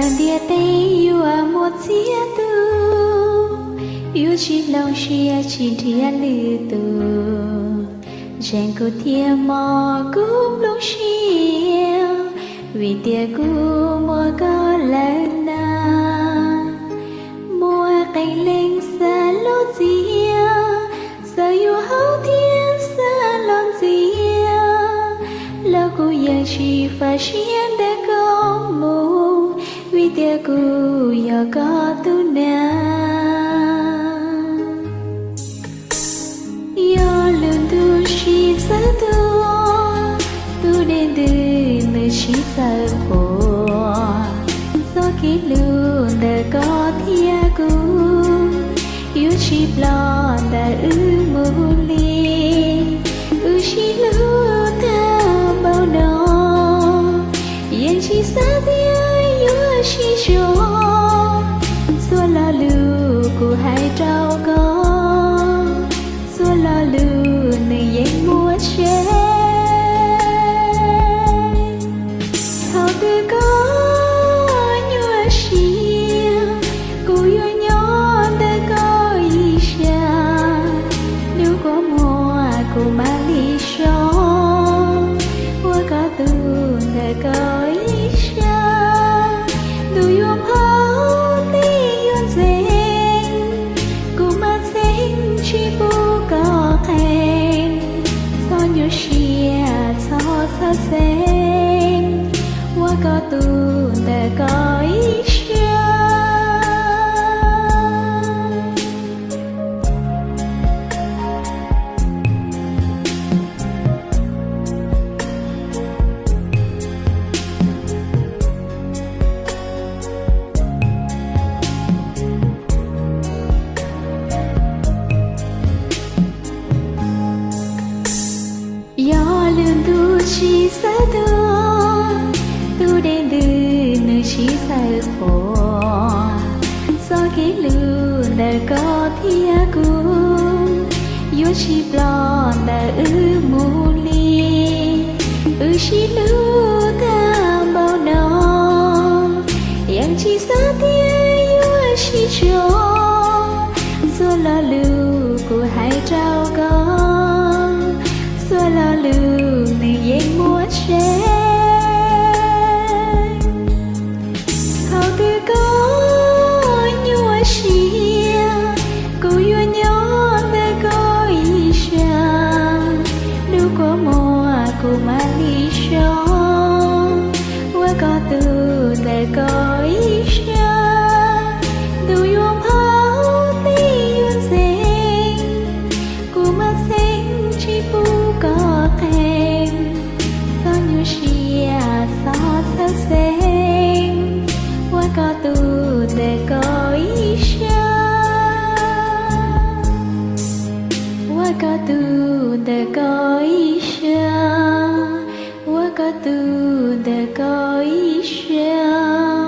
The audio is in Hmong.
Ntiaj teb yuav muaj txhiab tus, yuav tsis hloov siab tsis nrhiav lwm tus. Zeem kuv thiab mos kuv nplooj siab, vim tias kuv muaj koj lawm na. Muaj qee leej xav los txiav, xav yuav haub thiab xav los ntxias, los kuv yeej tsis faj siab ntawm koj mus, vim tias kuv yog koj tus neeg. Yog lub ntuj tsis txawj tuaj, tus dej ntws nws tsis txawj qhuav, txoj kev hlub ntawm koj thiab kuv yuav tsis ploj ntawm wb mus li. Wb sib hlub tag npaum no, yeej tsis xav tias yuav sib tso. Txhua lo lus kuv hais rau koj, txhua lo lus nws yeej muaj tseeb. Thaum twg koj nyuaj siab, kuv yuav nyob ntawm koj ib sab. Hnub kua muag kuv mam li so, ua koj tus ntawm koj ib sab. Ntuj yuav nphaum, teb yuav ntxeev, kuv mam txheeb tsis pub koj qee. Txhob nyuaj siab txhob txhawj xeeb, ua koj tus ntawm koj ib sab. Yog lub ntuj tsis txawj tuaj, tus dej ntws nws tsis txawj qhuav, txoj kev hlub ntawm koj thiab kuv yuav tsis ploj ntawm wb mus li. Wb sib hlub tag npaum no, yeej tsis xav tias yuav sib tso. Txhua lo lus kuv hais rau koj, txhua lo lus nws yeej muaj tseeb. Thaum twg koj nyuaj siab, kuv yuav nyob ntawm koj ib sab. Hnub kua muag kuv mam li so, ua koj tus ntawm koj ib sab. Ntuj yuav nphaum, teb yuav ntxeev, kuv mam txheeb tsis pub koj qee. Txhob nyuaj siab txhob txhawj xeeb, ua koj tus ntawm koj ib sab. Ua koj tus ntawm koj ib sab, ua koj tus ntawm koj ib sab.